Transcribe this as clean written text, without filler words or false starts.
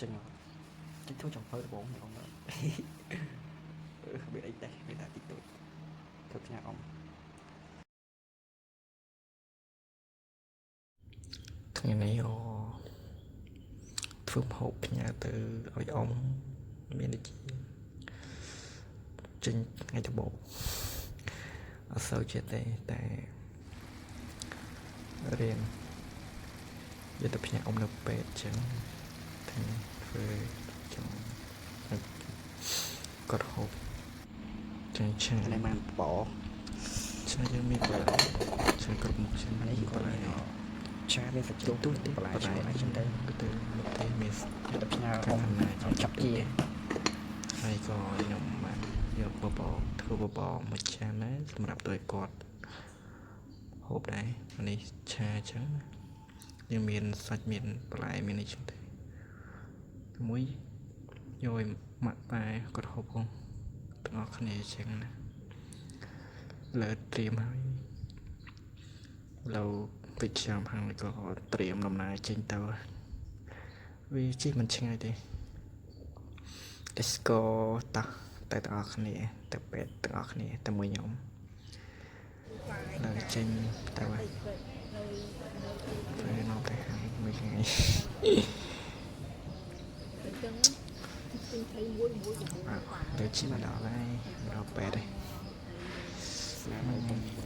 ចេញចេញធ្វើចុងភៅដំបងបងអឺមានអីទេមានតែតិចតួចធ្វើផ្ញើអ៊ំ ថ្ងៃនេះអូធ្វើម្ហូបផ្ញើទៅឲ្យអ៊ំមានដូចជាចេញថ្ងៃដំបូងអត់សូវចេះទេតែរៀនយកទៅផ្ញើអ៊ំនៅពេទ្យចឹងថ្ងៃនេះធ្វើចង់ឲ្យគាត់ហូបចឹងឆា នេះបានបប ឆាយើងមានបន្លែឆាគ្រប់មុខចឹង អានេះ បន្លែ ឆាមានសាច់ជ្រូក ទូទេ បន្លែឆ្ងាញ់ចឹងទៅ ក៏ទៅមកទេមាន យកទៅផ្ញើអ៊ំឲ្យចាប់ជា ហើយក៏ខ្ញុំបានយកបបរធ្វើបបរមួយចានដែរសម្រាប់ទៅឲ្យគាត់ហូបដែរអានេះឆាអញ្ចឹងណាយើងមានសាច់មានបន្លែមានអីចឹងទៅមួយយកឲ្យម៉ាក់ប៉ែគាត់ហូបផងទាំងអស់គ្នាអញ្ចឹងណាលើត្រៀមហើយលើវិជ្ជាហើយក៏ត្រៀមដំណើរចេញទៅវាជិះមិនឆ្ងាយទេ Let's go តោះទៅទាំងអស់គ្នាទៅពេទ្យទាំងអស់គ្នាទៅមួយខ្ញុំដល់ចេញទៅហើយពេលនោះទៅហើយមួយថ្ងៃ អ่ะទៅជិះមកដល់ហើយមកដល់ពេទ្យហើយ ស្នាមឲ្យ